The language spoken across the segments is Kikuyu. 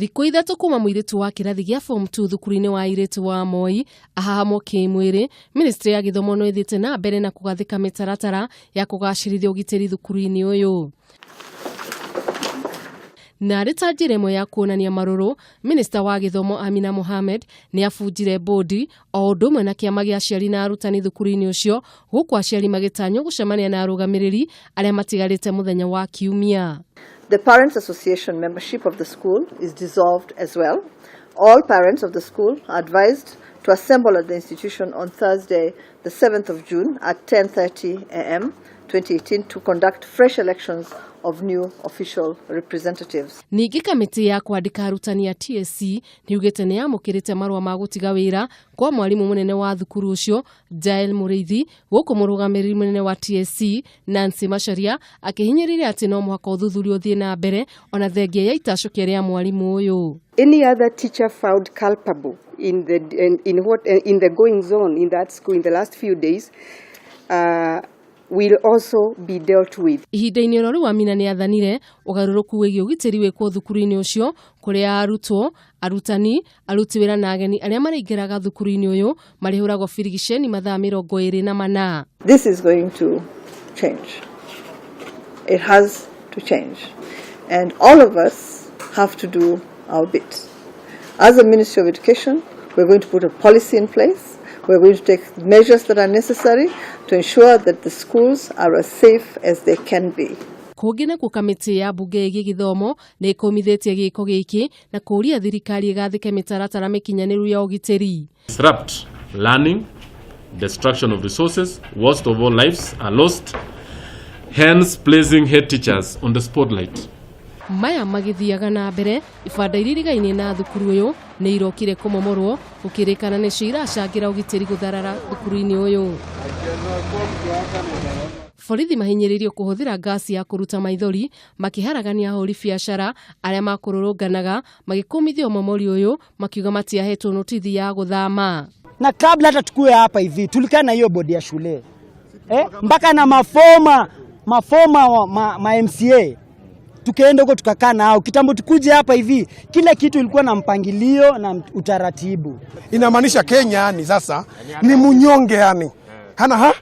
Thikũ 3 kuma mũirĩtu wa kĩrathi gĩa form 2 thukuru-inĩ wa airĩtu wa Moi ahahamwo kĩmwĩrĩ, ministry ya gĩthomo no ĩthiĩte na mbere na kũgathĩka mĩtaratara ya kũgacĩrithia ũgitĩri thukuru-inĩ ũyũ. Na arĩ ta njĩra ĩmwe ya kuonania marũrũ, minista wa gĩthomo Amina Mohamed nĩ abunjire bodi o ũndũ ũmwe na kĩama gĩa aciari na arutani thukuru-inĩ ũcio, gũkũ aciari magĩtanywo gũcemania na arũgamĩrĩri arĩa matigarĩte mũthenya wa Kiumia. The Parents Association membership of the school is dissolved as well. All parents of the school are advised to assemble at the institution on Thursday, the 7th of June at 10:30 a.m. 2018 to conduct fresh elections of new official representatives. Ningĩ kamĩtĩ ya kwandĩka arutani a TSC nĩyugĩte nĩ yamũkĩrĩte marũa ma gũtiga wĩra kwa mwarimũ mũnene wa thukuru ũcio Jael Mũrĩithi, gũkũ mũrũgamĩrĩri mũnene wa TSC Nancy Macharia akĩhinyĩrĩria atĩ no mũhaka ũthuthuria ũthiĩ na mbere ona thengia ya itacũkia rĩa mwarimũ ũyũ. Any other teacher found culpable in the goings on in that school in the last few days will also be dealt with. Ihinda-inĩ oro rĩu, Amina nĩ athanire ũgarũrũku wĩgiĩ ũgitĩri wĩkwo thukuru-inĩ ũcio, kũrĩa arutwo, arutani, aruti wĩra na ageni arĩa maraingĩraga thukuru-inĩ ũyũ marĩhũragwo birigiceni mathaa 24. This is going to change. It has to change. And all of us have to do our bit. As a Ministry of Education, we're going to put a policy in place. We're going to take measures that are necessary to ensure that the schools are as safe as they can be. Kũngĩ nakuo, kamĩtĩ ya mbunge ĩgiĩ gĩthomo nĩ ĩkũmithĩtie gĩko gĩkĩ na kũũria thirikari ĩgathĩke mĩtaratara mĩkinyanĩru ya ũgitĩri. Disrupt learning, destruction of resources, worst of all, lives are lost, hence placing head teachers on the spotlight. Maya magĩthiaga na mbere, ibanda iria irigainie na thukuru ũyũ nĩ irokire kũmomorwo, gũkĩrĩkana nĩcio iracangĩra ũgitĩri gũtharara thukuru-inĩ ũyũ. Borithi mahinyĩrĩirio kũhũthĩra ngasi ya kũruta maithori makĩharagania ahũri biacara arĩa makũrũrũnganaga magĩkũmithia ũmomori ũyũ, makiuga matiahetwo notithi ya gũthama. Na kabla hata tukue hapa hivi tulikaa na hiyo bodi ya shule, mpaka na maformer wa ma MCA, tukaenda huko tukakaa nao kitambo tukuje hapa hivi, kila kitu ilikuwa na mpangilio na utaratibu. Inamaanisha Kenya yani sasa ni munyonge, yani hana ha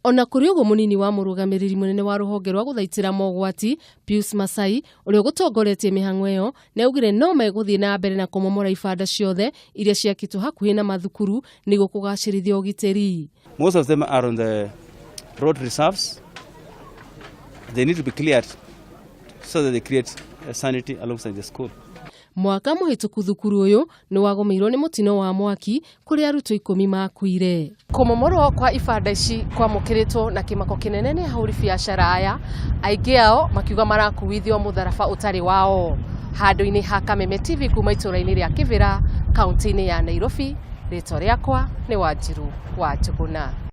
Ona kũrĩ ũguo, mũnini wa mũrũgamĩrĩri mũnene wa rũhonge rwa gũthaitĩra mogwati Pius Masai, ũrĩa ũgũtongoretie mĩhang'o ĩyo, nĩ augire no megũthiĩ na mbere na kũmomora ibanda ciothe iria ciakĩtwo hakuhĩ na mathukuru nĩguo kũgacĩrithia ũgitĩri. Most of them are on the road reserves. They need to be cleared so that they create a sanity alongside the school. Mwaka mũhĩtũku thukuru ũyũ nĩ wagũmĩirwo nĩ mũtino wa mwaki kũrĩa arutwo 10 makuire. Kũmomorwo kwa ibanda ici kwamũkĩrĩtwo na kĩmako kĩnene nĩ ahũri biacara aya, aingĩ ao makiuga marakuithio mũtharaba ũtarĩ wao. Handũ-inĩ ha Kameme TV kuma itũũra-inĩ rĩa Kĩbĩra, kaunti-inĩ ya Nairobi, rĩtwa rĩakwa nĩ Wanjiru wa Njũgũna.